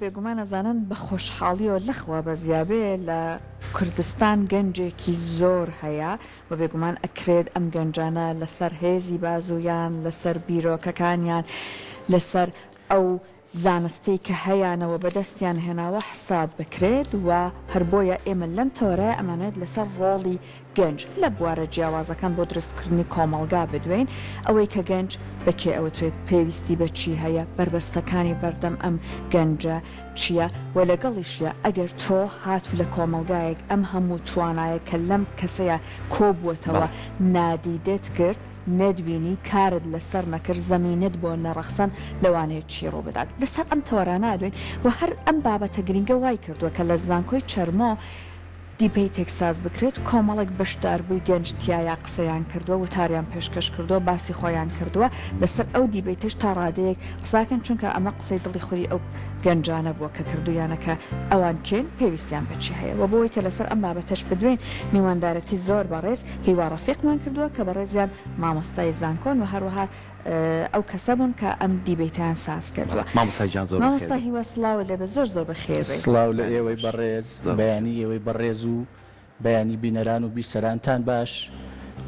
بێگومان ئەزانن بە خۆشحاڵیەوە لەخوا بەزیابێ لە کوردستان گەنجێکی زۆر هەیە و بێگومان ئەکرێت ئەم گەنجانە لەسەر هێزی بازوویان لەسەر بیرۆکەکانیان لەسەر ئەو زانستەی کە هەیانە و بەدەستیان هێناوە حساب بکرێت و هەر بۆیە ئێمە لەم تەوەرەیە ئەمانەوێت لەسەر ڕۆڵی گەنج لە بوارە جیاوازەکان بۆ دروستکردنی کۆمەڵگا بدوێین، ئەوەی کە گەنج بە کێ ئەوترێت، پێویستی بە چی هەیە، بەربەستەکانی بەردەم ئەم گەنجە چییە و لەگەڵیشیا ئەگەر تۆ هاتوو لە کۆمەڵگایەک ئەم هەموو توانایە کە لەم کەسەیا کۆبووەتەوە نادیدەت گرت، نەتبینی، کارت لەسەر نەکرد، زەمینەت بۆ نەڕەخساند، لەوانەیە چی ڕووبدات؟ لەسەر ئەم تەوەرانە ئەدوێین و هەر ئەم بابەتە گرنگە وایکردووە کە لە زانکۆی چەرمۆ دیبەیتێک ساز بکرێت، کۆمەڵێک بەشداربووی گەنج تیایا قسەیان کردووە، وتاریان پێشکەش کردووە، باسی خۆیان کردووە، لەسەر ئەو دیبەیتەش تا ڕادەیەک قساکەن، چونکە ئەمە قسەی دڵی خودی ئەو گەنجانە بووە کە کردوویانە کە ئەوان کێن، پێویستیان بە چی هەیە و بۆوەی کە لەسەر ئەم بابەتەش بدوێین میواندارەتی زۆر بەڕێز هیوا ڕەفیقمان کردووە کە بەڕێزیان مامۆستای زانکۆن و هەروەها ئەو کەسە بوون کە ئەم دیبەیتەیان ساز کردووە. مامۆستا گیان زۆر بەخێر مامۆستا بێی. هیوا سڵاوت لێبێ زۆر زۆر بەخێر بێی. سڵاو لە ئێوەی بەڕێز، بەیانی ئێوەی بەڕێز و بەیانی بینەران و بیسەرانتان باش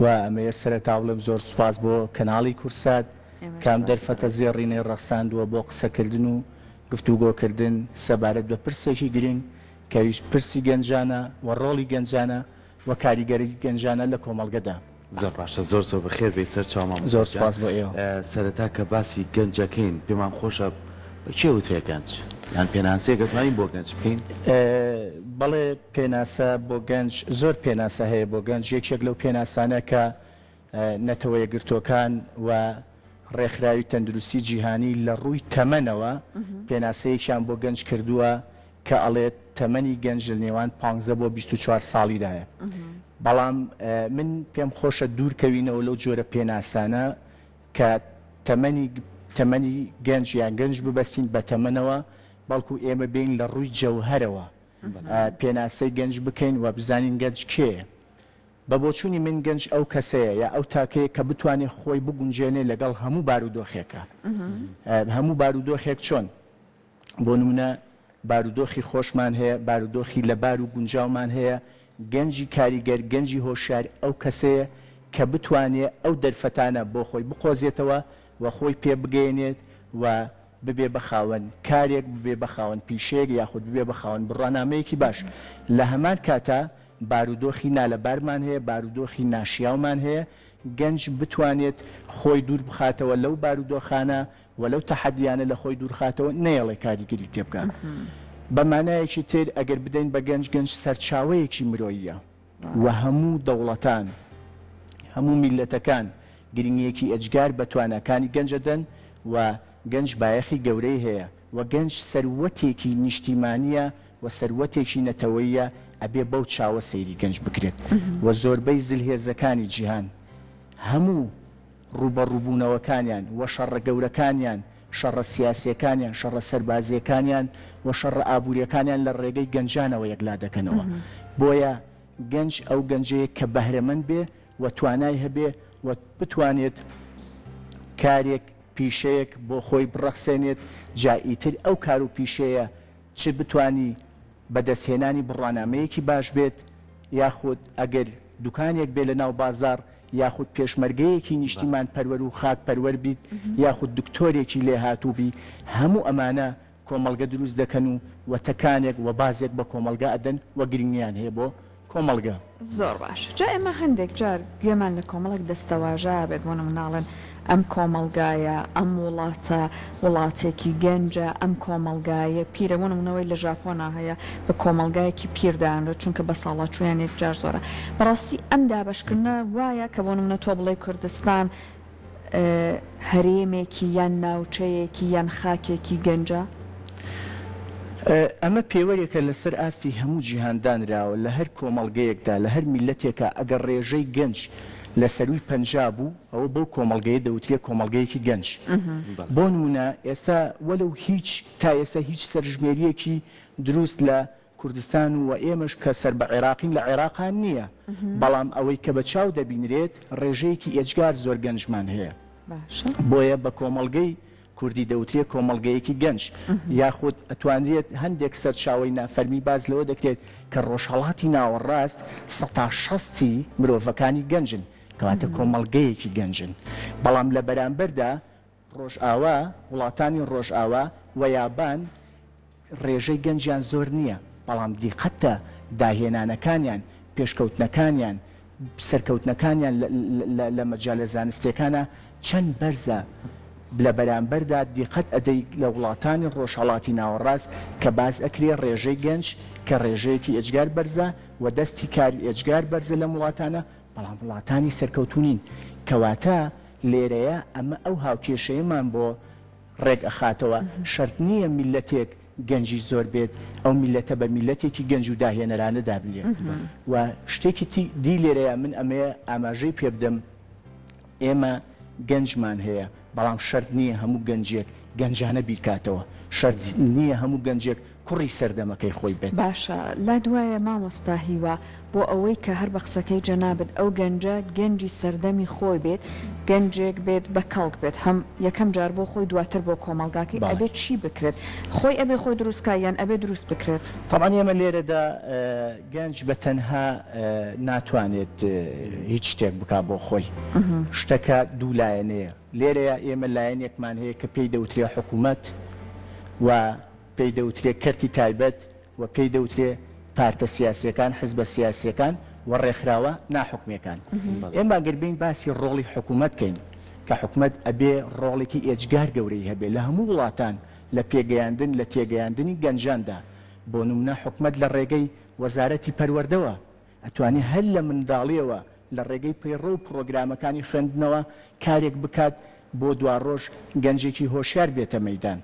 و ئەمەیە سەرەتا بڵێم زۆر سوپاس بۆ کەناڵی کوردسات ئێمەش کە ئەم سوپاسی دەرفەتە بەڕێز. زێڕینەی ڕەخساندووە بۆ قسەکردن و گفتوگۆکردن سەبارەت بە پرسێکی گرنگ کە ئەویش پرسی گەنجانە و ڕۆڵی گەنجانە و کاریگەری گەنجانە لە کۆمەڵگەدا. زۆر باشە زۆر زۆر بەخێر بێی سەر چاو مامۆستا زۆر گیان. سوپاس بۆ ئێوە. سەرەتا کە باسی گەنج ئەکەین پێمان خۆشە بە کێ وترێ گەنج؟ یان پێناسەیەک ئەتوانین بۆ گەنج بکەین؟ بەڵێ پێناسە بۆ گەنج زۆر پێناسە هەیە بۆ گەنج یەکێک لەو پێناسانە کە نەتەوە یەکگرتووەکان و ڕێکخراوی تەندروستی جیهانی لە ڕووی تەمەنەوە پێناسەیەکیان بۆ گەنج کردووە کە ئەڵێت تەمەنی گەنج لە نێوان پانزە بۆ 24 ساڵیدایە بەڵام من پێم خۆشە دوور کەوینەوە لەو جۆرە پێناسانە کە تەمەنی تەمەنی گەنج یان گەنج ببەستین بە تەمەنەوە بەڵکو ئێمە بێین لە ڕووی جەوهەرەوە پێناسەی گەنج بکەین و بزانین گەنج کێیە. بە بۆچوونی من گەنج ئەو کەسەیە یا ئەو تاکەیە کە بتوانێ خۆی بگونجێنێ لەگەڵ هەموو بارودۆخێکا. هەموو بارودۆخێک چۆن؟ بۆ نمونە بارودۆخی خۆشمان هەیە، بارودۆخی لەبار و گونجاومان هەیە، گەنجی کاریگەر، گەنجی هۆشیار ئەو کەسەیە کە بتوانێ ئەو دەرفەتانە بۆ خۆی بقۆزێتەوە و خۆی پێ بگەیەنێت و ببێ بە خاوەن کارێک، ببێ بە خاوەن پیشەیەک یاخود ببێ بە خاوەن بڕوانامەیەکی باش. لە هەمان کاتا بارودۆخی نالەبارمان هەیە، بارودۆخی ناشیاومان هەیە، گەنج بتوانێت خۆی دوور بخاتەوە لەو بارودۆخانە و لەو تەحەدیانە لە خۆی دوورخاتەوە نەیەڵێ کاریگەری تێبکا. بە مانایەکی تر ئەگەر بدەین بە گەنج، گەنج سەرچاوەیەکی مرۆییە و هەموو دەوڵەتان، هەموو میللەتەکان گرنگییەکی ئێجگار بە تواناکانی گەنج ئەدەن و گەنج بایەخی گەورەی هەیە و گەنج سەروەتێکی نیشتیمانییە و سەروەتێکی نەتەوەییە ئەبێ بەو چاوە سەیری گەنج بکرێت و زۆربەی زلهێزەکانی جیهان هەموو ڕووبەڕووبوونەوەکانیان و شەڕە گەورەکانیان، شەڕە سیاسییەکانیان، شەڕە سەربازییەکانیان و شەڕە ئابوورییەکانیان لە ڕێگەی گەنجانەوە یەکلا دەکەنەوە. بۆیە گەنج ئەو گەنجەیە کە بەهرەمەند بێ و توانای هەبێ و بتوانێت کارێک، پیشەیەک بۆ خۆی بڕەخسێنێت، جا ئیتر ئەو کار و پیشەیە چ بتوانی بەدەستهێنانی بڕوانامەیەکی باش بێت، یاخود ئەگەر دوکانێک بێ لە ناو بازاڕ، یاخود پێشمەرگەیەکی نیشتیمان پەروەر و خاک پەروەر بیت، یاخود دکتۆرێکی لێهاتوو بی، هەموو ئەمانە کۆمەڵگە دروست دەکەن و و تەکانێک و بازێک بە کۆمەڵگە ئەدەن و گرنگیان هەیە بۆ کۆمەڵگە. زۆر باشە جا ئێمە هەندێک جار گوێمان لە کۆمەڵێک دەستەواژە ئەبێت بۆ نمونە ئەڵێن ئەم کۆمەڵگایە ئەم وڵاتە وڵاتێکی گەنجە ئەم کۆمەڵگایە پیرە بۆ نمونە ئەوەی لە ژاپۆنا هەیە بە کۆمەڵگایەکی پیر دانرێت چونکە بەساڵاچوویان یەکجار زۆرە بەڕاستی ئەم دابەشکردنە وایە کە بۆ نمونە تۆ بڵێی کوردستان هەرێمێکی یان ناوچەیەکی یان خاکێکی گەنجە؟ ئەمە پێوەرێکە لەسەر ئاستی هەموو جیهان دانراوە، لە هەر کۆمەڵگەیەکدا، لە هەر میللەتێکا ئەگەر ڕێژەی گەنج لە سەرووی 50 بوو، ئەوە بەو کۆمەڵگەیە دەوترێ کۆمەڵگەیەکی گەنج. بۆ نموونە ئێستا وەلەو هیچ تا ئێستا هیچ سەرژمێرییەکی دروست لە کوردستان و ئێمەش کە سەر بە عێراقین لە عێراقا نییە، بەڵام ئەوەی کە بە چاو دەبینرێت ڕێژەیەکی ئێجگار زۆر گەنجمان هەیە. بۆیە بە کۆمەڵگەی. کوردی دەوترێ کۆمەڵگەیەکی گەنج، یاخود ئەتوانرێت هەندێک سەرچاوەی نافەرمی باس لەوە دەکرێت کە ڕۆژهەڵاتی ناوەڕاست سەتا شەستی مرۆڤەکانی گەنجن، کەواتە کۆمەڵگەیەکی گەنجن. بەڵام لە بەرامبەردا ڕۆژئاوا، وڵاتانی ڕۆژئاوا و یابان ڕێژەی گەنجیان زۆر نییە، بەڵام دیقەتە داهێنانەکانیان، پێشکەوتنەکانیان، سەرکەوتنەکانیان لە مەجالە زانستیەکانا چەند بەرزە، لە بەرامبەردا دیقەت ئەدەی لە وڵاتانی ڕۆژهەڵاتی ناوەڕاست کە باس ئەکرێ ڕێژەی گەنج کە ڕێژەیەکی ئێجگار بەرزە و دەستی کاری ئێجگار بەرزە لەم وڵاتانە، بەڵام وڵاتانی سەرکەوتوو نین، کەواتە لێرەیە ئەمە ئەو هاوکێشەیەمان بۆ ڕێک ئەخاتەوە، شەرت نییە میللەتێک گەنجی زۆر بێت ئەو میللەتە بە میللەتێکی گەنج و داهێنەرانە دابنرێت و شتێکی دی لێرەیە من ئەمەیە ئاماژەی پێ بدەم ئێمە گەنجمان هەیە بەڵام شەرت نییە هەموو گەنجێک گەنجانە بیرکاتەوە شەرت نییە هەموو گەنجێک کوڕی سەردەمەکەی خۆی بێت. باشە لات وایە مامۆستا هیوا بۆ ئەوەی کە هەر بە قسەکەی جەنابت ئەو گەنجە گەنجی سەردەمی خۆی بێت گەنجێک بێت بە کەڵک بێت هەم یەکەم جار بۆ خۆی دواتر بۆ کۆمەڵگاکەی بەڵێ. ئەبێ چی بکرێت خۆی ئەبێ خۆی دروست کا یان ئەبێ دروست بکرێت؟ تەبعەن ئێمە لێرەدا گەنج بە تەنها ناتوانێت هیچ شتێک بکا بۆ خۆی شتەکە دوو لایەنەیە لێرەیا ئێمە لایەنێکمان هەیە کە پێی دەوترێ حکومەت و پێی دەوترێ کەرتی تایبەت و پێی دەوترێ پارتە سیاسییەکان، حزبە سیاسییەکان و ڕێکخراوە ناحکومییەکان. ئێمە گەر بێین باسی ڕۆڵی حکومەت کەین، کە حکومەت ئەبێ ڕۆڵێکی ئێجگار گەورەی هەبێ لە هەموو وڵاتان لە پێگەیاندن، لە تێگەیاندنی گەنجاندا. بۆ نمونە حکومەت لە ڕێگەی وەزارەتی پەروەردەوە ئەتوانێ هەر لە منداڵییەوە لە ڕێگەی پەیڕەو و پڕۆگرامەکانی خوێندنەوە کارێک بکات بۆ دواڕۆژ گەنجێکی هۆشیار بێتە مەیدان.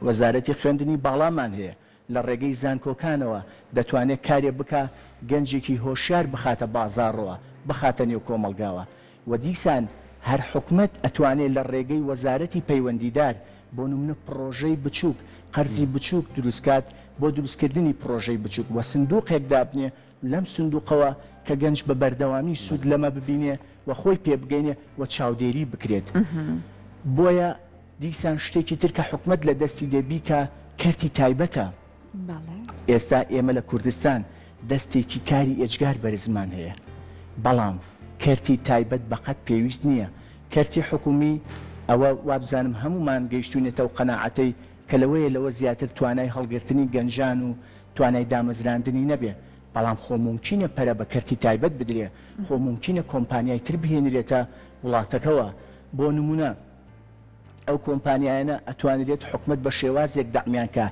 وەزارەتی خوێندنی باڵامان هەیە، لە ڕێگەی زانکۆکانەوە دەتوانێت کارێ بکا گەنجێکی هۆشیار بخاتە بازاڕەوە، بخاتە نێو کۆمەڵگاوە و دیسان هەر حکومەت ئەتوانێ لە ڕێگەی وەزارەتی پەیوەندیدار بۆ نمونە پڕۆژەی بچوک، قەرزی بچوک دروستکات بۆ دروستکردنی پڕۆژەی بچوک و سندوقێک دابنێ لەم سندوقەوە کە گەنج بە بەردەوامی سود لەمە ببینێ و خۆی پێ بگەینێ و چاودێری بکرێت. بۆیە دیسان شتێکی تر کە حکومەت لە دەستی دێ بیکا کەرتی تایبەتە. ئێستا ئێمە لە کوردستان دەستێکی کاری ئێجگار بەرزمان هەیە، بەڵام کەرتی تایبەت بەقەد پێویست نییە. کەرتی حکومی ئەوە وابزانم هەموومان گەیشتوینەتە ئەو قەناعەتەی کە لەوەیە لەوە زیاتر توانای هەڵگرتنی گەنجان و توانای دامەزراندنی نەبێ، بەڵام خۆ مومکینە پەرە بە کەرتی تایبەت بدرێ، خۆ مومکینە کۆمپانیای تر بهێنرێتە وڵاتەکەوە. بۆ نمونە ئەو کۆمپانیایانە ئەتوانرێت حکومەت بە شێوازێک دەعمیان کا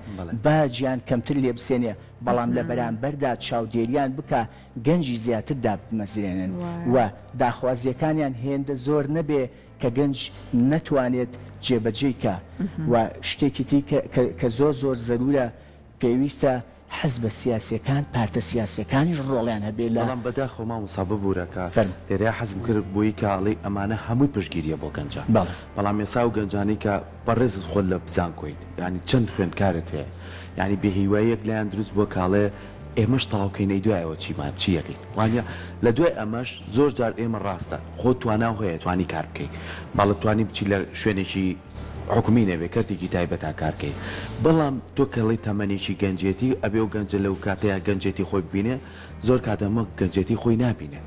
باجیان کەمتر لێ بسێنێ بەڵام لە بەرامبەردا چاودێریان بکا گەنجی زیاتر دابمەزرێنن و داخوازیەکانیان هێندە زۆر نەبێ کە گەنج نەتوانێت جێبەجێی کا و شتێکی تری کە زۆر زۆر زەرورە پێویستە حزبە سیاسیەکان پارتە سیاسیەکانیش ڕۆڵیان هەبێ لە. بەڵام بەداخەوە مامۆستا ببورە کە فەرموو. لێرەیا حەزم کرد بۆی کە ئەڵێی ئەمانە هەمووی پشتگیریە بۆ گەنجان بەڵێ. بەڵام ئێستا ئەو گەنجانەی کە بەڕێزت خۆت لە زانکۆیت یانی چەند خوێندکارت هەیە یانی بێ هیواییەک لایان دروست بووە کە ئەڵێ ئێمەش تەواو کەین ئەی دوای ئەوە چیمان چی ئەکەین وانیە لە دوای ئەمەش زۆر جار ئێمە ڕاستە خۆت تواناو هەیە توانی کار بکەی بەڵێ توانی بچی لە شوێنێکی حکومی نەبێ کەرتێکی تایبەتا کار کەی بەڵام تۆ کە ڵێی تەمەنێکی گەنجێتی ئەبێ ئەو گەنجە لەو کاتەیا گەنجێتی خۆی ببینێ زۆر کات ئەمە گەنجێتی خۆی نابینێ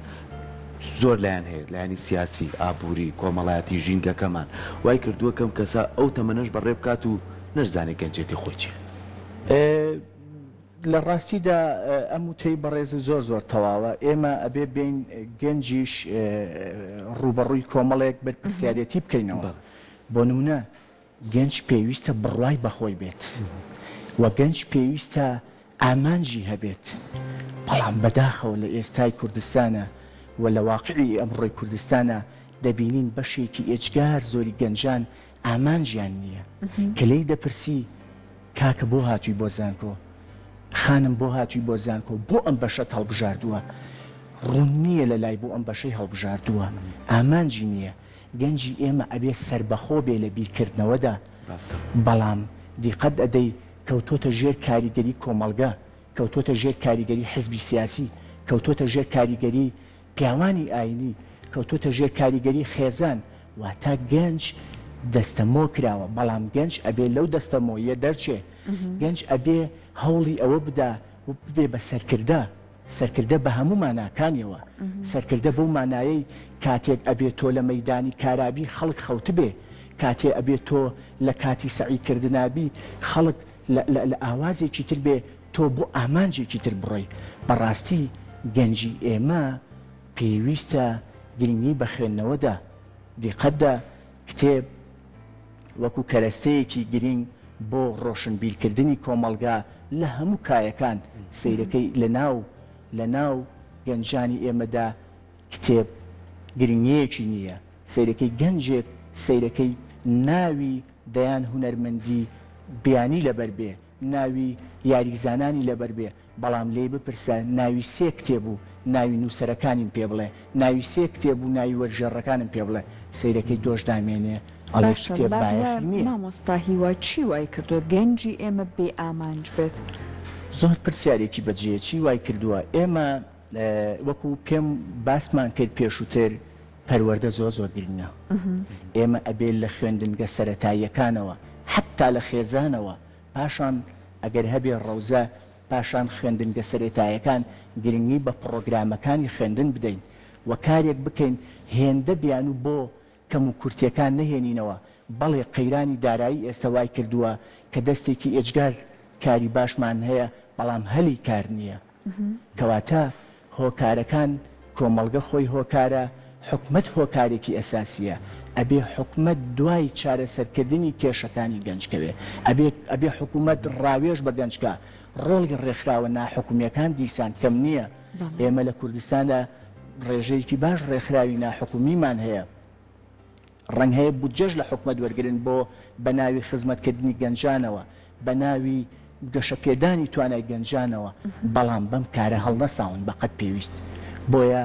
زۆر لایەن هەیە لایەنی سیاسی ئابووری کۆمەڵایەتی ژینگەکەمان وای کردووە کەم کەسە ئەو تەمەنەش بەڕێ بکات و نەشزانێ گەنجێتی خۆی چیە. لە ڕاستیدا ئەم وتەی بەڕێزت زۆر زۆر تەواوە، ئێمە ئەبێ بێین گەنجیش ڕووبەڕووی کۆمەڵێک بەرپرسیارێتی بکەینەوە. بۆ نمونە گەنج پێویستە بڕوای بە خۆی بێت و گەنج پێویستە ئامانجی هەبێت، بەڵام بەداخەوە لە ئێستای کوردستانا و لە واقعی ئەمڕۆی کوردستانا دەبینین بەشێکی ئێجگار زۆری گەنجان ئامانجیان نییە. کە لێی دەپرسی کاکە بۆ هاتووی بۆ زانکۆ؟ خانم بۆ هاتووی بۆ زانکۆ؟ بۆ ئەم بەشەت هەڵبژاردووە؟ ڕوون نییە لە لای بۆ ئەم بەشەی هەڵبژاردووە، ئامانجی نییە. گەنجی ئێمە ئەبێ سەربەخۆ بێ لە بیرکردنەوەدا، بەڵام دیقەت ئەدەی کەوتۆتە ژێر کاریگەری کۆمەڵگە، کەوتۆتە ژێر کاریگەری حزبی سیاسی، کەوتۆتە ژێر کاریگەری پیاوانی ئاینی، کەوتۆتە ژێر کاریگەری خێزان، واتە گەنج. دەستەمۆ کراوە، بەڵام گەنج ئەبێ لەو دەستەمۆییە دەرچێ، گەنج ئەبێ هەوڵی ئەوە بدا ببێ بە سەرکردە، سەرکردە بە هەموو ماناکانیەوە، سەرکردە بەو مانایەی کاتێک ئەبێ تۆ لە مەیدانی کارابی خەڵک خەوتبێ، کاتێ ئەبێ تۆ لە کاتی سەعی کردنابی خەڵک لە لە ئاوازێکی تر بێ تۆ بۆ ئامانجێکی تر بڕۆی، بەڕاستی گەنجی ئێمە پێویستە گرنگی بە خوێندنەوە دا، دیقەت دا، کتێب وەکو کەرەستەیەکی گرینگ بۆ ڕۆشنبیرکردنی کۆمەڵگا لە هەموو کایەکان سەیرەکەی لە ناو لە ناو گەنجانی ئێمەدا کتێب گرنگیەکی نییە سەیرەکەی گەنجێک سەیرەکەی ناوی دەیان هونەرمەندی بیانی لەبەر بێ ناوی یاریزانانی لەبەر بێ بەڵام لێی بپرسە ناوی سێ کتێب و ناوی نووسەرەکانیم پێ بڵێ، ناوی سێ کتێب و ناوی وەرگێڕەکانم پێ بڵێ، سەیرەکەی دۆش دامێنێ ئەڵێ باشە کتێب لات بایەخی وایە نییە. مامۆستا هیوا چی وای کردووە گەنجی ئێمە بێ ئامانج بێت؟ زۆر پرسیارێکی بەجێیە چی وای کردووە؟ ئێمە وەکو پێم باسمان کرد پێشووتر پەروەردە زۆر زۆر گرنگە ئێمە ئەبێ لە خوێندنگە سەرەتاییەکانەوە حەتتا لە خێزانەوە پاشان ئەگەر هەبێ ڕەوزە، پاشان خوێندنگە سەرەتایەکان گرنگی بە پڕۆگرامەکانی خوێندن بدەین و کارێک بکەین هێندە بیانوو بۆ کەموکورتیەکان نەهێنینەوە، بەڵێ قەیرانی دارایی ئێستە وای کردووە کە دەستێکی ئێجگار کاری باشمان هەیە بەڵام هەلی کار نییە. کەواتە هۆکارەکان کۆمەڵگە خۆی هۆکارە، حکومەت هۆکارێکی ئەساسیە، ئەبێ حکومەت دوای چارەسەرکردنی کێشەکانی گەنج کەوێ، ئەبێ ئەبێ حکومەت ڕاوێژ بە گەنج کا، ڕۆڵی ڕێکخراوە ناحکومیەکان دیسان کەم نیە، ئێمە لە کوردستاندا ڕێژەیەکی باش ڕێکخراوی ناحکومیمان هەیە. ڕەنگ هەیە بودجەش لە حکومەت وەرگرن بۆ بە ناوی خزمەتکردنی گەنجانەوە، بە ناوی گەشەپێدانی توانای گەنجانەوە، بەڵام بەم کارە هەڵنەساون بە قەد پێویست. بۆیە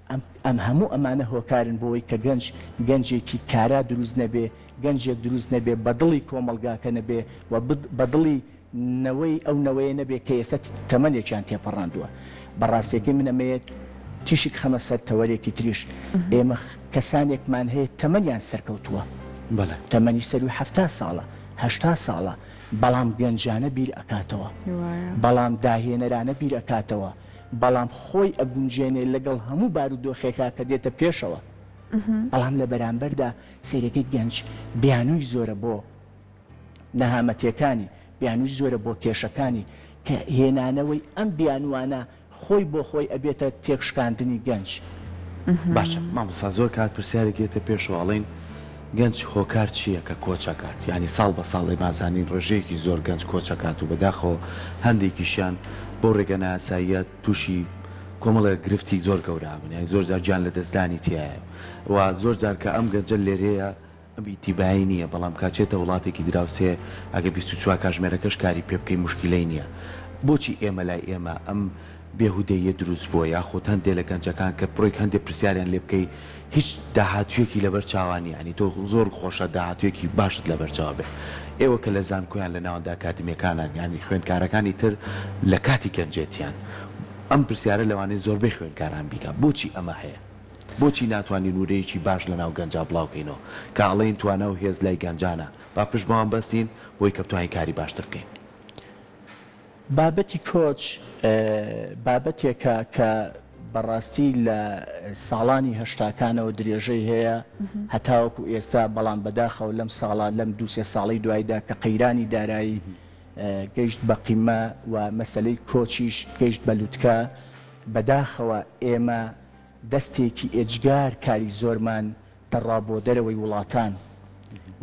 ئەم ئەم هەموو ئەمانە هۆکارن بۆوەی کە گەنج گەنجێکی کارا دروست نەبێ، گەنجێک دروست نەبێ بە دڵی کۆمەڵگاکە نەبێ و بە دڵی نەوەی ئەو نەوەیە نەبێ کە ئێستا تەمەنێکیان تێپەڕاندووە. بە ڕاستیەکەی من ئەمەوێت تیشک خەمە سەر تەوەرێکی تریش. ئێمە کەسانێکمان هەیە تەمەنیان سەرکەوتووە. بەڵێ. تەمەنی سەرووی 70 ساڵە، 80 ساڵە، بەڵام گەنجانە بیر ئەکاتەوە. بەڵام داهێنەرانە بیر ئەکاتەوە. بەڵام خۆی ئەگونجێنێ لەگەڵ هەموو بارودۆخێکا کە دێتە پێشەوە. بەڵام لە بەرامبەردا سەیرەکەی گەنج بیانووی زۆرە بۆ نەهامەتیەکانی، بیانووی زۆرە بۆ کێشەکانی، کە هێنانەوەی ئەم بیانووانە خۆی بۆ خۆی ئەبێتە تێکشکاندنی گەنج. باشە مامۆستا زۆر کات پرسیارێک یەتە پێشەوە ئەڵێن گەنج هۆکار چیە کە کۆچ ئەکات یانی ساڵ بە ساڵ ئێمە ئەزانین ڕێژەیەکی زۆر گەنج کۆچ ئەکات و بەداخەوە هەندێکیشیان بەو ڕێگە نایاساییە توشی کۆمەڵێک گرفتی زۆر گەورە ئەبن یانی زۆر جار گیان لەدەستدانی تیایە و زۆر جار کە ئەم گەنجە لێرەیە ئەم ئیتیبایی نیە بەڵام کە ئەچێتە وڵاتێکی دراوسێ ئەگەر 24 کاژمێرەکەش کاری پێ بکەی موشکیلەی نیە بۆچی ئێمە لای ئێمە ئەم بێهودەییە دروست بووە یاخود هەندێ لە گەنجەکان کە بڕۆی هەندێ پرسیاریان لێ بکەی هیچ داهاتویەکی لەبەر چاوا نیە یانی تۆ زۆر خۆشە داهاتویەکی باشت لەبەر چاو بێ ئێوە کە لە زانکۆیان لە ناوەندە ئەکادمیەکانان یانی خوێندکارەکانی تر لە کاتی گەنجێتیان ئەم پرسیارە لەوانەیە زۆربەی خوێندکاران بیکا بۆچی ئەمە هەیە؟ بۆچی ناتوانین ورەیەکی باش لەناو گەنجا بڵاوکەینەوە کە ئەڵێین توانا و هێز لای گەنجانە با پشت بەوان بەستین بۆی کە بتوانین کاری باشتر بکەین. بابەتی کۆچ بابەتێکە کە بەڕاستی لە ساڵانی هەشتاکانەوە درێژەی هەیە هەتاوەکو ئێستا، بەڵام بەداخەوە لەم ساڵە لەم دوو سێ ساڵەی دوایدا کە قەیرانی دارایی گەیشت بە قیمە و مەسەلەی کۆچیش گەیشت بە لوتکە بەداخەوە ئێمە دەستێکی ئێجگار کاری زۆرمان دەڕا بۆ دەرەوەی وڵاتان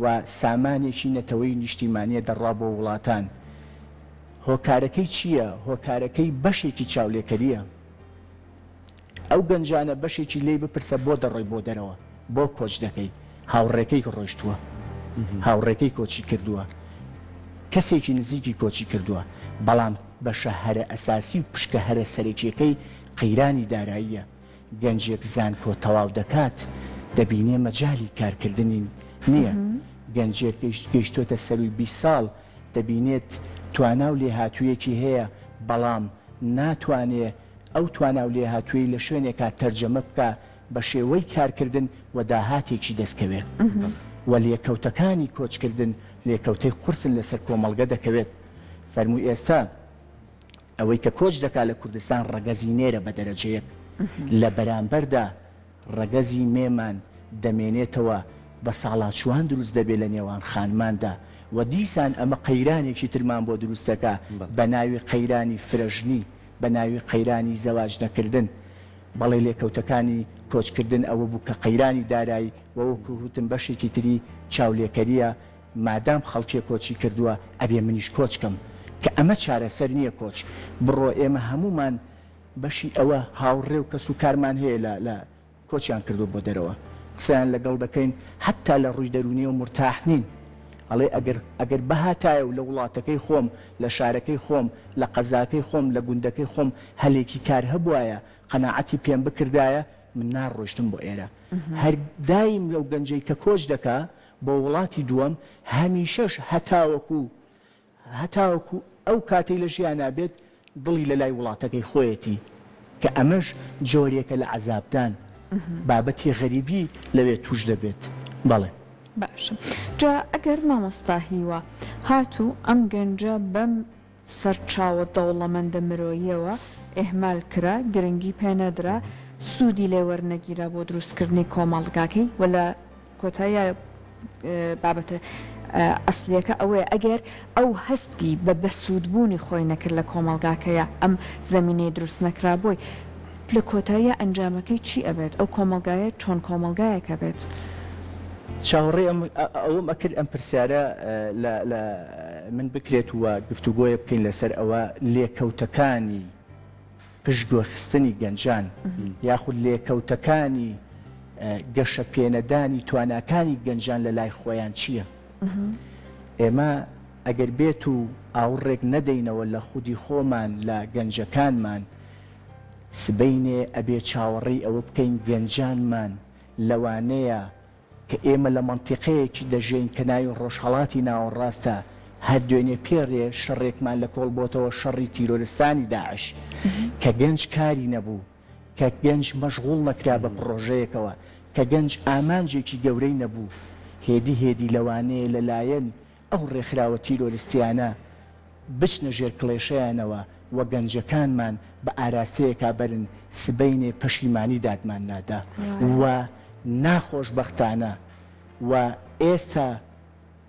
و سامانێکی نەتەوەی نیشتیمانیە دەڕا بۆ وڵاتان. هۆکارەکەی چییە؟ هۆکارەکەی بەشێکی چاولێکەرییە. ئەو گەنجانە بەشێکی لێی بپرسە بۆ دەڕۆی بۆ دەرەوە؟ بۆ کۆچ دەکەی؟ هاوڕێکەی ڕۆیشتووە، هاوڕێکەی کۆچی کردووە، کەسێکی نزیکی کۆچی کردووە، بەڵام بەشە هەرە ئەساسی و پشکە هەرە سەرەکییەکەی قەیرانی داراییە، گەنجێک زانکۆ تەواو دەکات دەبینێ مەجالی کارکردنی نییە، گەنجێک گەیشتۆتە سەرووی 20 ساڵ دەبینێت توانا و لێهاتوویەکی هەیە بەڵام ناتوانێ ئەو توانا و لێهاتوویەی لە شوێنێکا تەرجەمە بکا بە شێوەی کارکردن و داهاتێکی دەست کەوێ. و لێکەوتەکانی کۆچکردن لێکەوتەی قورسن لەسەر کۆمەڵگە دەکەوێت. فەرموو ئێستا ئەوەی کە کۆچ دەکا لە کوردستان ڕەگەزی نێرە بە دەرەجەیەک، لە بەرامبەردا ڕەگەزی مێمان دەمێنێتەوە، بە ساڵاچووان دروست دەبێ لە نێوان خانماندا و دیسان ئەمە قەیرانێکی ترمان بۆ دروست دەکا بە ناوی قەیرانی فرەژنی، بە ناوی قەیرانی زەواج نەکردن. بەڵێ لێکەوتەکانی کۆچکردن ئەوە بوو کە قەیرانی دارایی و وەکو وتم بەشێکی تری چاولێکەرییە، مادام خەڵکێ کۆچی کردووە ئەبێ منیش کۆچ کەم، کە ئەمە چارەسەر نییە کۆچ بڕۆ ئێمە هەموومان بەشی ئەوە هاوڕێ و کەس و کارمان هەیە لە لە کۆچیان کردووە بۆ دەرەوە قسەیان لەگەڵ دەکەین حەتتا لە ڕووی دەروونیەوە مورتاح نین ئەڵێ ئەگەر ئەگەر بهاتایە و لە وڵاتەکەی خۆم لە شارەکەی خۆم لە قەزاکەی خۆم لە گوندەکەی خۆم هەلێکی کار هەبوایە قەناعەتی پێم بکردایە من ناڕۆیشتم بۆ ئێرە هەر دایم لەو گەنجەی کە کۆچ دەکا بۆ وڵاتی دووەم هەمیشەش هەتاوەکو هەتاوەکو ئەو کاتەی لە ژیانا بێت دڵی لە لای وڵاتەکەی خۆیەتی کە ئەمەش جۆرێکە لە عەزابدان بابەتی غەریبی لەوێ توش دەبێت بەڵێ. باشە جا ئەگەر مامۆستا هیوا هاتوو ئەم گەنجە بەم سەرچاوە دەوڵەمەندە مرۆییەوە ئیهمال کرا، گرنگی پێ نەدرا، سوودی لێ وەرنەگیرا بۆ دروستکردنی کۆمەڵگاکەی و لە کۆتاییا بابەتە ئەسلیەکە ئەوەیە ئەگەر ئەو هەستی بە بەسوودبوونی خۆی نەکرد لە کۆمەڵگاکەیا ئەم زەمینەی دروست نەکرا بۆی لە کۆتاییا ئەنجامەکەی چی ئەبێت؟ ئەو کۆمەڵگایە چۆن کۆمەڵگایەک ئەبێت؟ چاوەڕێی ئەم ئەوەم ئەکرد ئەم پرسیارە لە لە من بکرێت و گفتوگۆیە بکەین لەسەر ئەوە لێکەوتەکانی پشتگوێخستنی گەنجان یاخود لێکەوتەکانی گەشەپێنەدانی تواناکانی گەنجان لە لای خۆیان چییە؟ ئێمە ئەگەر بێت و ئاوڕێک نەدەینەوە لە خودی خۆمان لە گەنجەکانمان سبەینێ ئەبێ چاوەڕێی ئەوە بکەین گەنجانمان لەوانەیە کە ئێمە لە مەنتیقەیەکی دەژێین کە ناوی ڕۆژهەڵاتی ناوەڕاستە، هەر دوێنێ پێرێ شەڕێکمان لە کۆڵ بۆتەوە شەڕی تیرۆرستانی داعش کە گەنج کاری نەبوو، کە گەنج مەشغوڵ نەکرا بە پڕۆژەیەکەوە، کە گەنج ئامانجێکی گەورەی نەبوو، هێدی هێدی لەوانەیە لە لایەن ئەو ڕێکخراوە تیرۆرستیانە بچنە ژێر کڵێشەیانەوە و گەنجەکانمان بە ئاراستەیەکا بەرن سبەینێ پەشیمانی دادمان نادا و ناخۆشبەختانە و ئێستا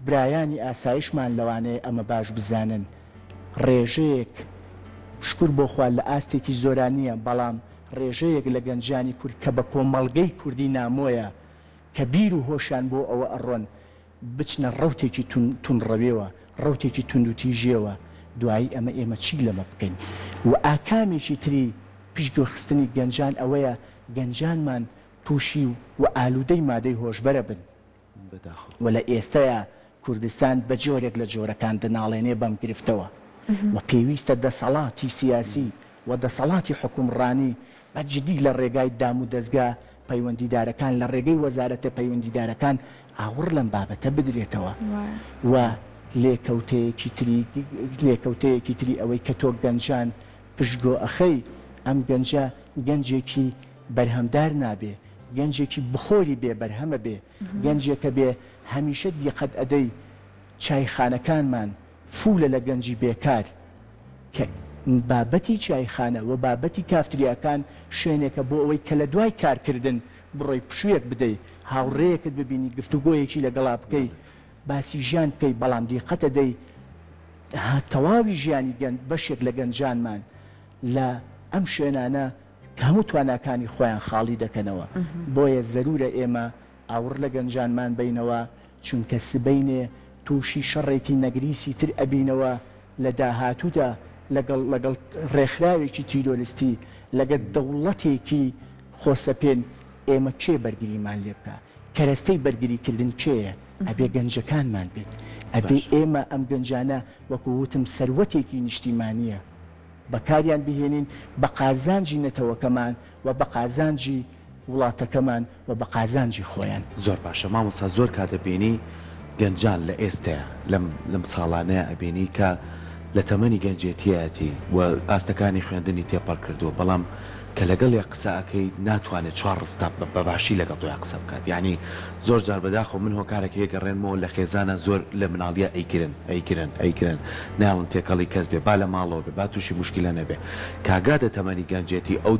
برایانی ئاسایشمان لەوانەیە ئەمە باش بزانن ڕێژەیەک شکور بۆ خوا لە ئاستێکی زۆرا نییە بەڵام ڕێژەیەک لە گەنجانی کورد کە بە کۆمەڵگەی کوردی نامۆیە کە بیر و هۆشیان بۆ ئەوە ئەڕۆن بچنە ڕەوتێکی توندڕەویەوە، ڕەوتێکی توندوتیژیەوە، دوایی ئەمە ئێمە چی لەمە بکەین؟ وە ئاکامێکی تری پشتگوێخستنی گەنجان ئەوەیە گەنجانمان توشی و ئالودەی مادەی هۆشبەرە بن. وە لە ئێستەیا کوردستان بە جۆرێک لە جۆرەکان دەناڵێنێ بەم گرفتەوە و پێویستە دەسەڵاتی سیاسی و دەسەڵاتی حوکمڕانی بە جدی لە ڕێگای دامودەزگا پەیوەندیدارەکان لە ڕێگەی وەزارەتە پەیوەندیدارەکان ئاوڕ لەم بابەتە بدرێتەوە و لێکەوتەیەکی تری لێکەوتەیەکی تری ئەوەی کە تۆ گەنجان پشتگۆ ئەخەی ئەم گەنجە گەنجێکی بەرهەمدار نابێ گەنجێکی بخۆری بێ بەرهەمە بێ گەنجێکە بێ هەمیشە دیقەت ئەدەی چایخانەکانمان فولە لە گەنجی بێکار کە بابەتی چایخانە و بابەتی کافتریاکان شوێنێکە بۆ ئەوەی کە لە دوای کارکردن بڕۆی پشوویەک بدەی، هاوڕێیەکت ببینی، گفتوگۆیەکی لەگەڵا بکەی، باسی ژیان بکەی، بەڵام دیقەتە دەی تەواوی ژیانی گەنج بەشێک لە گەنجانمان لە ئەم شوێنانە هەموو تواناکانی خۆیان خاڵی دەکەنەوە، بۆیە زەرورە ئێمە ئاوڕ لە گەنجانمان بەینەوە، چونکە سبەینێ تووشی شەڕێکی نەگریسی تر ئەبینەوە لە داهاتوودا لەگەڵ لەگەڵ ڕێکخراوێکی تیرۆرستی، لەگەڵ دەوڵەتێکی خۆسەپێن، ئێمە کێ بەرگریمان لێ بکا؟ کەرەستەی بەرگری کردن کێیە؟ ئەبێ گەنجەکانمان بێت. ئەبێ ئێمە ئەم گەنجانە وەکو وتم سەروەتێکی نیشتیمانییە بەکاریان بهێنین بە قازانجی نەتەوەکەمان و بە قازانجی وڵاتەکەمان و بە قازانجی خۆیان. زۆر باشە مامۆستا زۆر کات ئەبینی گەنجان لە ئێستەیا لەم لەم ساڵانەیا ئەبینی کە. لە تەمەنی گەنجێتییەتی و ئاستەکانی خوێندنی تێپەڕ کردووە بەڵام کە لەگەڵیا قسە ئەکەی ناتوانێت چوار ڕستە بە باشی لەگەڵ تۆیا قسە بکات یانی زۆر جار بەداخەوە من هۆکارەکەی ئەگەڕێنمەوە لە خێزانا زۆر لە مناڵیا ئەیگرن ئەیگرن ئەیگرن نایەڵن تێکەڵی کەس بێ با لە ماڵەوە بێ با توشی موشکیلە نەبێ کە ئەگاتە تەمەنی گەنجێتی ئەو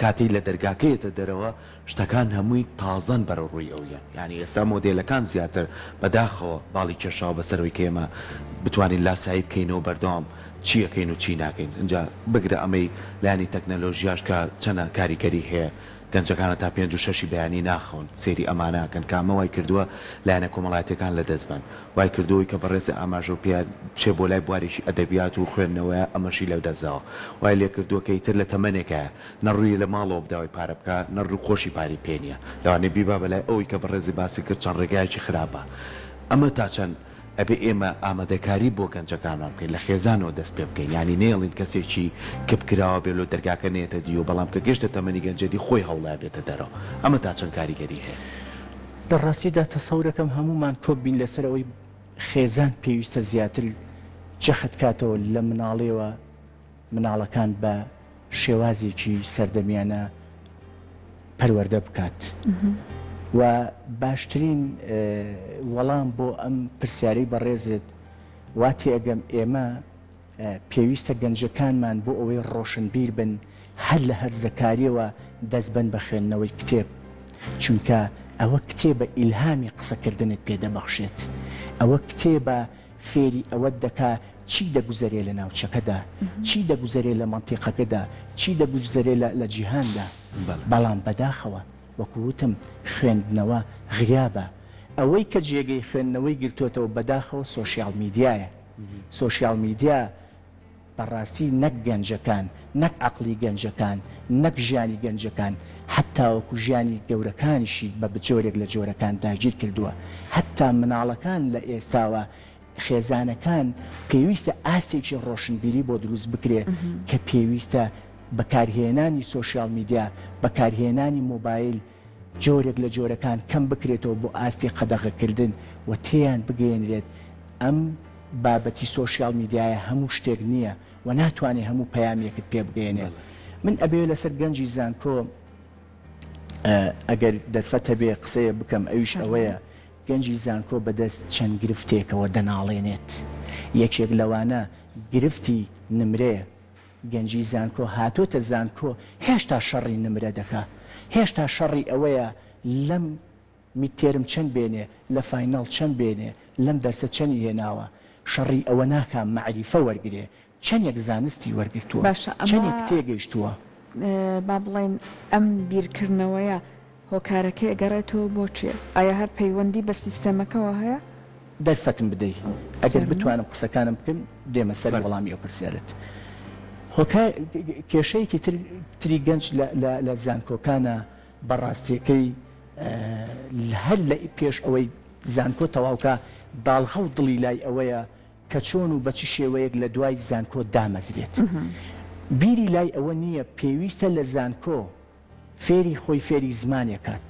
کاتەی لە دەرگاکە یەتە دەرەوە شتەکان هەمووی تازەن بەرەو ڕووی ئەو یەن یانی ئێستا مۆدێلەکان زیاتر بەداخەوە باڵی کێشاوە بەسەر ئەوەی کە ئێمە بتوانین لاسایی بکەینەوە بەردەوام چی ئەکەین و چی ناکەین ئینجا بگرە ئەمەی لایەنی تەکنەلۆژیاش کە چەنە کاریگەری هەیە گەنجەکانە تا پێنج و شەشی بەیانی ناخەون سەیری ئەمانە ئەکەن کە ئەمە وای کردووە لایەنە کۆمەڵایەتیەکان لەدەست بەن وای کردووە کە بەڕێزت ئاماژەو پێ بچێ بۆ لای بوارێکی ئەدەبیات و خوێندنەوەیە ئەمەشی لەدەست داوە وای لێکردووە کە ئیتر لە تەمەنێکایە نە ڕووی لە ماڵەوە بداوای پارە بکا نە ڕوو خۆشی پارەی پێ نیە لەوانەیە بیبا بەلای ئەوەی کە بەڕێزت باسی کرد چەند ڕێگایەکی خراپە ئەمە تا چەند ئەبێ ئێمە ئامادەکاری بۆ گەنجەکانمان بکەین لە خێزانەوە دەست پێ بکەین یانی نەیەڵین کەسێکی کپ کراوە بێ لۆ دەرگاکە نەیەتە دیو بەڵام کە گەشتە تەمەنی گەنجێتی خۆی هەوڵەیا بێتە دەرەوە ئەمە تا چەند کاریگەری هەیە؟ لە ڕاستیدا تەسەورەکەم هەموومان کۆک بین لەسەر ئەوەی خێزان پێویستە زیاتر جەخت کاتەوە لە مناڵیەوە مناڵەکان بە شێوازێکی سەردەمیانە پەروەردە بکات و باشترین وەڵام بۆ ئەم پرسیارەی بەڕێزت وا تێئەگەم ئێمە پێویستە گەنجەکانمان بۆ ئەوەی ڕۆشنبیر بن هەر لە هەرزەکاریەوە دەست بەن بە خوێندنەوەی کتێب چونکە ئەوە کتێبە ئیلهامی قسەکردنت پێ دەبەخشێت ئەوە کتێبە فێری ئەوەت دەکا چی دەگوزەرێ لە ناوچەکەدا، چی دەگوزەرێ لە مەنتیقەکەدا، چی دەگوزەرێ لە لە جیهاندا. بەڵام بەداخەوە وەکو وتم خوێندنەوە غیابە. ئەوەی کە جێگەی خوێندنەوەی گرتۆتەوە بەداخەوە سۆشیاڵ میدیایە. سۆشیاڵ میدیا بەڕاستی نەک گەنجەکان، نەک عەقڵی گەنجەکان، نەک ژیانی گەنجەکان، حەتاوەکو ژیانی گەورەکانیشی بە جۆرێک لە جۆرەکان داگیر کردووە. حەتتا مناڵەکان لە ئێستاوە خێزانەکان پێویستە ئاستێکی ڕۆشنبیری بۆ دروست بکرێ کە پێویستە بەکارهێنانی سۆشیاڵ میدیا، بەکارهێنانی مۆبایل جۆرێک لە جۆرەکان کەم بکرێتەوە بۆ ئاستی قەدەغەکردن و تێیان بگەیەنرێت ئەم بابەتی سۆشیاڵ میدیایە هەموو شتێک نییە و ناتوانێ هەموو پەیامێکت پێ بگەیەنێ. من ئەبێ لەسەر گەنجی زانکۆ ئەگەر دەرفەت هەبێ قسەیە بکەم ئەویش ئەوەیە گەنجی زانکۆ بەدەست چەند گرفتێکەوە دەناڵێنێت یەکێک لەوانە گرفتی نمرەیە گەنجی زانکۆ هاتۆتە زانکۆ هێشتا شەڕی نمرە دەکا هێشتا شەڕی ئەوەیە لەم midterm چەند بێنێ لە final چەند بێنێ لەم دەرسە چەنی هێناوە شەڕی ئەوە ناکا مەعریفە وەرگرێ چەنێک زانستی وەرگرتووە باشە ئەمە چەنێک تێگەیشتووە. با بڵێین ئەم بیرکردنەوەیە هۆکارەکەی ئەگەڕێتەوە بۆ چێ؟ ئایا هەر پەیوەندی بە سیستێمەکەوە هەیە؟ دەرفەتم بدەی ئەگەر فەرموو. بتوانم قسەکانم بکەم دێمە سەر وەڵامی ئەو پرسیارەت. هۆکار کێشەیەکی تر تری گەنج لە لە لە زانکۆکانا بە ڕاستیەکەی هەر لە پێش ئەوەی زانکۆ تەواوکا داڵغە و دڵی لای ئەوەیە کە چۆن و بە چ شێوەیەک لە دوای زانکۆ دامەزرێت. بیری لای ئەوە نییە پێویستە لە زانکۆ فێری خۆی فێری زمانێک کات.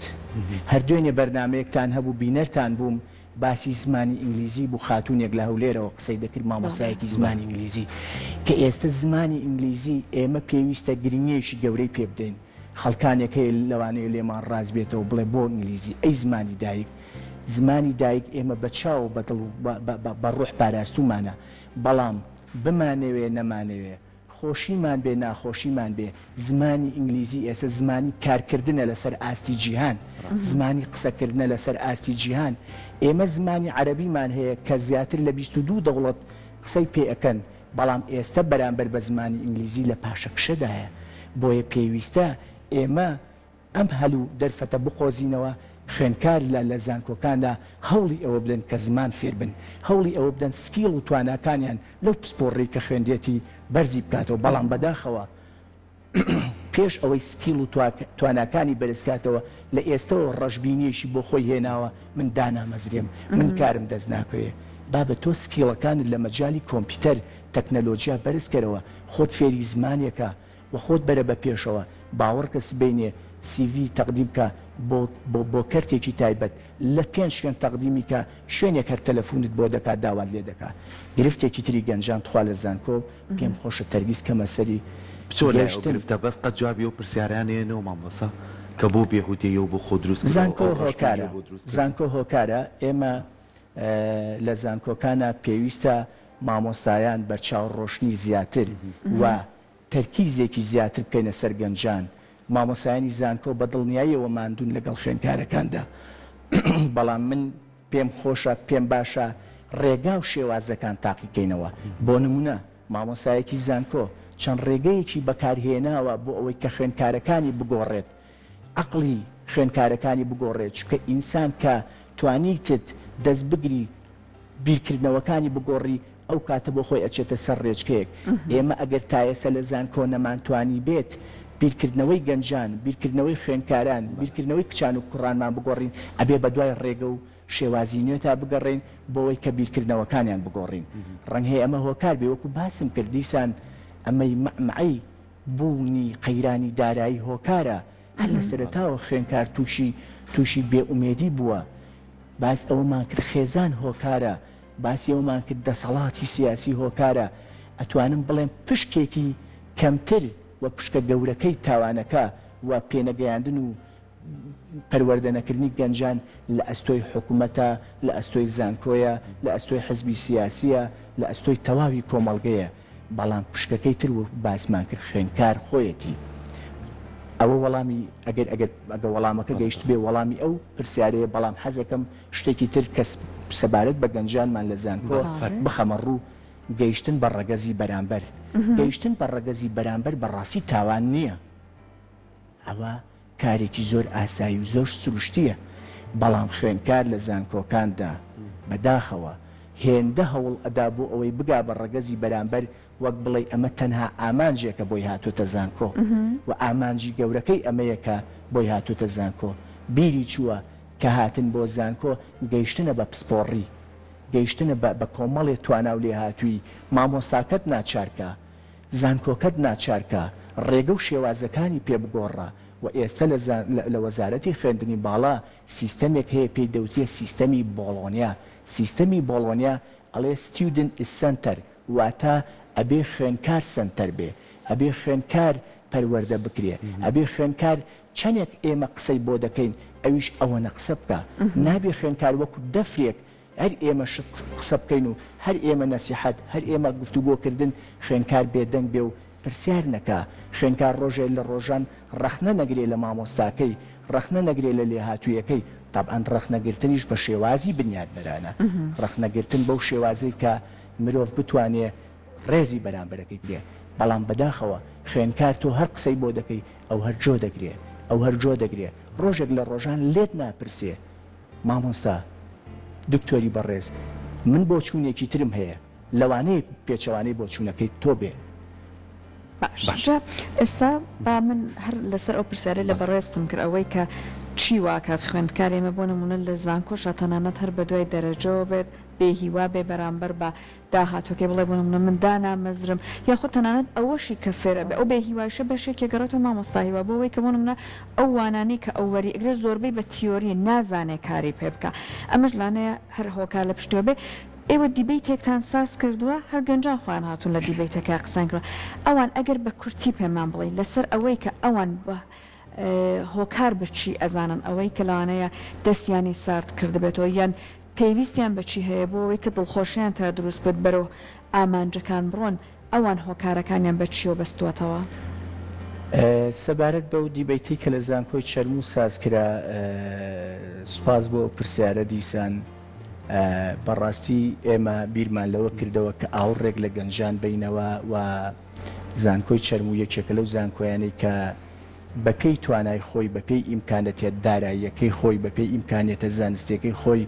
هەر دوێنێ بەرنامەیەکتان هەبوو بینەرتان بووم باسی زمانی ئینگلیزی بوو خاتوونێک لە هەولێرەوە قسەی دەکرد مامۆستایەکی زمانی ئینگلیزی کە ئێستە زمانی ئینگلیزی ئێمە پێویستە گرنگییەکی گەورەی پێ بدەین خەڵکانێک هەیە لەوانەیە لێمان ڕاست بێتەوە بڵێ بۆ ئینگلیزی ئەی زمانی دایک زمانی دایک ئێمە بە چاو و بە دڵ و بە ڕوح پاراستوومانە بەڵام بمانەوێ نەمانەوێ خۆشیمان بێ ناخۆشیمان بێ زمانی ئینگلیزی ئێستا زمانی کارکردنە لەسەر ئاستی جیهان زمانی قسەکردنە لەسەر ئاستی جیهان ئێمە زمانی عەرەبیمان هەیە کە زیاتر لە 22 دەوڵەت قسەی پێ ئەکەن بەڵام ئێستە بەرامبەر بە زمانی ئینگلیزی لە پاشەکشەدایە بۆیە پێویستە ئێمە ئەم هەل و دەرفەتە بقۆزینەوە، خوێندکار لە لە زانکۆکاندا هەوڵی ئەوە بدەن کە زمان فێر بن، هەوڵی ئەوە بدەن skill و تواناکانیان لەو پسپۆڕەی کە خوێندێتی بەرزی بکاتەوە، بەڵام بەداخەوە پێش ئەوەی skill و تواناکانی بەرز کاتەوە لە ئێستەوە ڕەشبینییەکی بۆ خۆی هێناوە من دانامەزرێم، من کارم دەست ناکەوێ. بابە تۆ skill ەکانت لە مەجالی کۆمپیوتەر، تەکنەلۆجیا بەرز کەرەوە، خۆت فێری زمانێکە، و خۆت بەرە بە پێشەوە، باوەڕکە سبەینێ. CV تەقدیم کە بۆ بۆ بۆ کەرتێکی تایبەت لە پێنج شوێن تەقدیمی کە شوێنێک هەر تەلەفونت بۆ دەکا داوات لێ دەکا گرفتێکی تری گەنجان تخوا لە زانکۆ پێم خۆشە تەرگیز کەمە سەری بچۆ لای ئەو گەیشتن. گرفتە بەس قەت جوابی ئەو پرسیارەیان نەیەنەوە مامۆستا کە بۆ بێهودەییەو بۆ خۆ دروست کردنەوە زانکۆ ئەو ڕەشبینیەو هۆکارە بۆ دروست کردن. زانکۆ هۆکارە ئێمە لە زانکۆکانا پێویستە مامۆستایان بەرچاو ڕۆشنی زیاتر و تەرکیزێکی زیاتر بکەینە سەر گەنجان، مامۆستایانی زانکۆ بە دڵنیاییەوە ماندوون لەگەڵ خوێندکارەکاندا، بەڵام من پێم خۆشە، پێم باشە ڕێگا و شێوازەکان تاقیکەینەوە، بۆ نموونە مامۆستایەکی زانکۆ چەند ڕێگەیەکی بەکارهێناوە بۆ ئەوەی کە خوێندکارەکانی بگۆڕێت، عەقڵی خوێندکارەکانی بگۆڕێت، چونکە ئینسان کە توانیتت دەست بگری بیرکردنەوەکانی بگۆڕی ئەو کاتە بۆ خۆی ئەچێتە سەر ڕێچکەیەک. ئێمە ئەگەر تائێستا لە زانکۆ نەمانتوانیبێت بیرکردنەوەی گەنجان، بیرکردنەوەی خوێندکاران، بیرکردنەوەی کچان و کوڕانمان بگۆڕین، ئەبێ بەدوای ڕێگە و شێوازی نوێتا بگەڕێین بۆوەی کە بیرکردنەوەکانیان بگۆڕین. ڕەنگهەیە ئەمە هۆکار بێ وەکو باسم کرد دیسان ئەمەی مەعمەعەی بوونی قەیرانی دارایی هۆکارە، هەر لە سەرەتاوە خوێندکار تووشی تووشی بێ ئومێدی بووە، باس ئەوەمان کرد خێزان هۆکارە، باسی ئەوەمان کرد دەسەڵاتی سیاسی هۆکارە، ئەتوانم بڵێم پشکێکی کەمتر و پشکە گەورەکەی تاوانەکە و پێنەگەیاندن و پەروەردە نەکردنی گەنجان لە ئەستۆی حکومەتە، لە ئەستۆی زانکۆیە، لە ئەستۆی حزبی سیاسییە، لە ئەستۆی تەواوی کۆمەڵگەیە. بەڵام پشکەکەی تر وەک باسمان کرد خوێندکار خۆیەتی. ئەوە وەڵامی ئەگەر ئەگەر ئەگەر وەڵامەکە گەیشتبێ وەڵامی ئەو پرسیارەیە، بەڵام حەزەکەم شتێکی تر کە سەبارەت بە گەنجانمان لە زانکۆ بخەمە ڕوو، گەیشتن بە ڕەگەزی بەرامبەر. گەیشتن بە ڕەگەزی بەرامبەر بەڕاستی تاوان نییە. ئەوە کارێکی زۆر ئاسایی و زۆر سروشتییە، بەڵام خوێندکار لە زانکۆکاندا بەداخەوە هێندە هەوڵ ئەدا بۆ ئەوەی بگا بە ڕەگەزی بەرامبەر وەک بڵێی ئەمە تەنها ئامانجێکە بۆی هاتۆتە زانکۆ و ئامانجی گەورەکەی ئەمەیە کە بۆی هاتۆتە زانکۆ بیری چووە کە هاتن بۆ زانکۆ گەیشتنە بە پسپۆڕی گەیشتنە بە بە کۆمەڵێ توانا و لێهاتوویی مامۆستاکەت ناچارکە زانکۆکەت ناچار کە ڕێگە و شێوازەکانی پێ بگۆڕە و ئێستە لە لە وەزارەتی خوێندنی باڵا سیستەمێک هەیە پێی دەوترێ سیستەمی بۆڵۆنیا سیستەمی بۆڵۆنیا ئەڵێ Student is center واتە ئەبێ خوێندکار سەنتەر بێ ئەبێ خوێندکار پەروەردە بکرێ ئەبێ خوێندکار چەنێک ئێمە قسەی بۆ دەکەین ئەویش ئەوەنە قسە بکا نابێ خوێندکار وەکو دەفرێک هەر ئێمە شت قسە بکەین و هەر ئێمە نەسیحەت، هەر ئێمە گفتوگۆ کردن، خوێندکار بێدەنگ بێ و پرسیار نەکا، خوێندکار ڕۆژێ لە ڕۆژان ڕەخنە نەگرێ لە مامۆستاکەی، ڕەخنە نەگرێ لە لێهاتوویەکەی، تەبعەن ڕەخنەگرتنیش بە شێوازی بنیادنەرانە، ڕەخنەگرتن بەو شێوازەی کە مرۆڤ بتوانێ ڕێزی بەرامبەرەکەی بگرێ، بەڵام بەداخەوە خوێندکار تۆ هەر قسەی بۆ دەکەی ئەو هەر جۆ دەگرێ، ئەو هەر جۆ دەگرێ، ڕۆژێک لە ڕۆژان لێت ناپرسێ مامۆستا دکتۆری بەڕێز من بۆچوونێکی ترم هەیە لەوانەیە پێچەوانەی بۆچوونەکەی تۆ بێ. باشە جا ئێستا با من هەر لەسەر ئەو پرسیارەی لە بەڕێزتم کرد ئەوەی کە چی واکات خوێندکار ئێمە بۆ نموونە لە زانکۆشا تەنانەت هەر بەدوای دەرەجەوە بێت بێ هیوا بێ بەرامبەر بە داهاتوەکەی بڵێ بۆ نمونە من دانامەزرم یاخود تەنانەت ئەوەشی کە فێر ئەبێ ئەو بێ هیوایشە بەشێکی ئەگەڕێتەوە مامۆستا هیوا بۆ ئەوەی کە بۆ نمونە ئەو وانانەی کە ئەو وەری ئەگرێ زۆربەی بە تیۆریە نازانێ کاری پێ بکا ئەمەش لانەیە هەر هۆکار لە پشتەوە بێ ئێوە دیبەیتێکتان ساز کردووە هەر گەنجان خۆیان هاتوون لە دیبەیتەکە قسەیان کردووە ئەوان ئەگەر بە کورتی پێمان بڵێی لەسەر ئەوەی کە ئەوان بە هۆکار بە چی ئەزانن ئەوەی کە لەوانەیە دەستیانی سارد کردبێتەوە یان پێویستیان بە چی هەیە بۆ ئەوەی کە دڵخۆشیان تا دروست بێت بەرەو ئامانجەکان بڕۆن، ئەوان هۆکارەکانیان بە چییەوە بەستووەتەوە؟ سەبارەت بەو دیبەیتەی کە لە زانکۆی چەرموو ساز کرا، سوپاس بۆ ئەو پرسیارە دیسان. بەڕاستی ئێمە بیرمان لەوە کردەوە کە ئاوڕێک لە گەنجان بەینەوە و زانکۆی چەرموو یەکێکە لەو زانکۆیانەی کە بە پێی توانای خۆی، بە پێی ئیمکانەتە داراییەکەی خۆی، بە پێی ئیمکانیەتە زانستیەکەی خۆی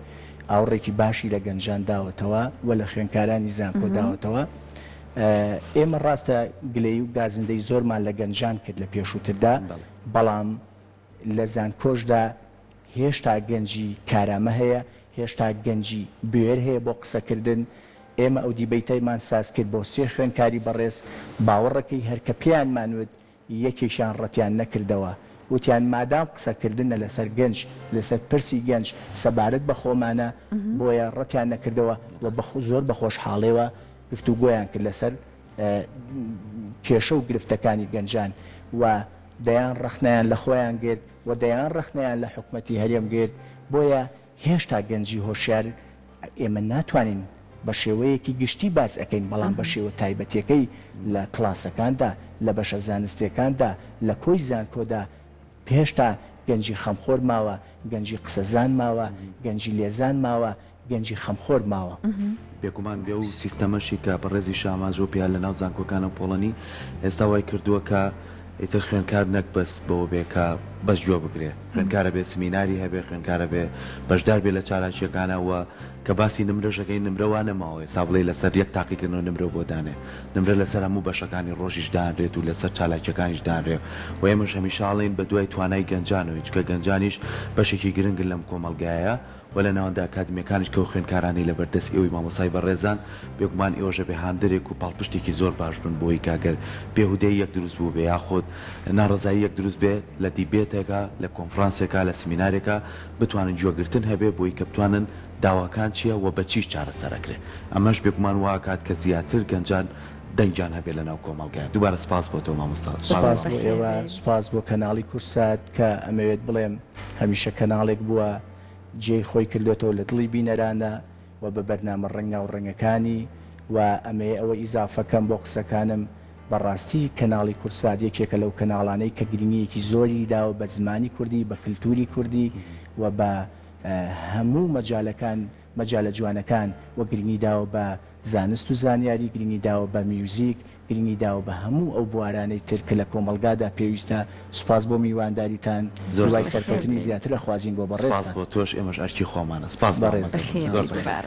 ئاوڕێکی باشی لە گەنجان داوەتەوە و لە خوێندکارانی زانکۆ داوەتەوە. ئێمە ڕاستە گلەیی و گازندەی زۆرمان لە گەنجان کرد لە پێشووتردا، بەڵام لە زانکۆشدا هێشتا گەنجی کارامە هەیە، هێشتا گەنجی بوێر هەیە بۆ قسەکردن. ئێمە ئەو دیبەیتەمان ساز کرد بۆ سێ خوێندکاری بەڕێز، باوەڕەکەی هەر کە پێیانمان وت یەکێکیان ڕەتیان نەکردەوە. وتیان مادام قسەکردنە لەسەر گەنج، لەسەر پرسی گەنج سەبارەت بە خۆمانە، بۆیە ڕەتیان نەکردەوە و زۆر بە خۆشحاڵێوە گفتوگۆیان کرد لەسەر کێشە و گرفتەکانی گەنجان و دەیان ڕەخنەیان لە خۆیان گرت و دەیان ڕەخنەیان لە حکومەتی هەرێم گرت، بۆیە هێشتا گەنجی هۆشیار ئێمە ناتوانین بە شێوەیەکی گشتی باس ئەکەین بەڵام بە شێوە تایبەتیەکەی لە کڵاسەکاندا لە بەشە زانستیەکاندا لە کۆی زانکۆدا هێشتا گەنجی خەمخۆر ماوە گەنجی قسەزان ماوە گەنجی لێزان ماوە گەنجی خەمخۆر ماوە. بێگومان بێ و سیستەمەشی کە بەڕێزیش ئاماژەو پێیا لە ناو زانکۆکانە پۆڵەنی ئێستا وای کردووە کە ئیتر خوێندکار نەک بەس بەوە بێ کە بەس گوێ بگرێ خوێندکار ئەبێ سمیناری هەبێ خوێندکار ئەبێ بەشدار بێ لە چالاکییەکانا و کە باسی نمرەش ئەکەین نمرە وا نەماوە ئێستا بڵێی لەسەر یەک تاقیکردنەوە نمرە بۆ دانێ نمرە لەسەر هەموو بەشەکانی ڕۆژیش دانرێت و لەسەر چالاکییەکانیش دانرێ و ئێمەش هەمیشە ئەڵێین بە دوای توانای گەنجانەوەین چونکە گەنجانیش بەشێکی گرنگن لەم کۆمەڵگایە و لە ناوەندە ئەکادمیەکانیش کەو خوێندکارانەی لەبەر دەست ئێوەی مامۆستای بەڕێزان، بێگومان ئێوەش ئەبێ هاندەرێک و پاڵپشتێکی زۆر باش بن بۆی کە گەر بێهودەییەک دروست بووبێ یاخود ناڕەزاییەک دروست بێ لە دیبێتێکا، لە کۆنفرانسێکا، لە سمینارێکا بتوانن گوێگرتن هەبێ بۆی کە بتوانن داواکان چیە و بە چیش چارەسەر ئەکرێ. ئەمەش بێگومان وا ئەکات کە زیاتر گەنجان دەنگیان هەبێ لە ناو کۆمەڵگایا. دووبارە سپاس بۆ تۆ مامۆستا. سپاس سپاس بۆ ئێوە، سپاس بۆ کەناڵی کوردسات کە ئەمەوێت بڵێم هەمیشە کەناڵێک بووە جێی خۆی کردۆتەوە لە دڵی بینەرانە و بە بەرنامە ڕەنگاو ڕەنگەکانی و ئەمەیە ئەوە ئیزافە کەم بۆ قسەکانم بە ڕاستی کەناڵی کوردسات یەکێکە لەو کەناڵانەی کە گرنگیەکی زۆری داوە بە زمانی کوردی بە کلتوری کوردی و بە هەموو مەجالەکان مەجالە جوانەکان و گرنگی داوە بە زانست و زانیاری، گرنگی داوە بە میوزیک، گرنگی داوە بە هەموو ئەو بوارانەی تر کە لە کۆمەڵگادا پێویستە، سوپاس بۆ میوانداریتان، زۆر هیوای زۆر سەرکەوتنی زیاتر ئەخوازین بۆ سپاس بەڕێزتان. بۆ تۆش ئێمەش ئەرکی خۆمانە سپاس بەڕێز مامە دەبم. زۆر بەخێر.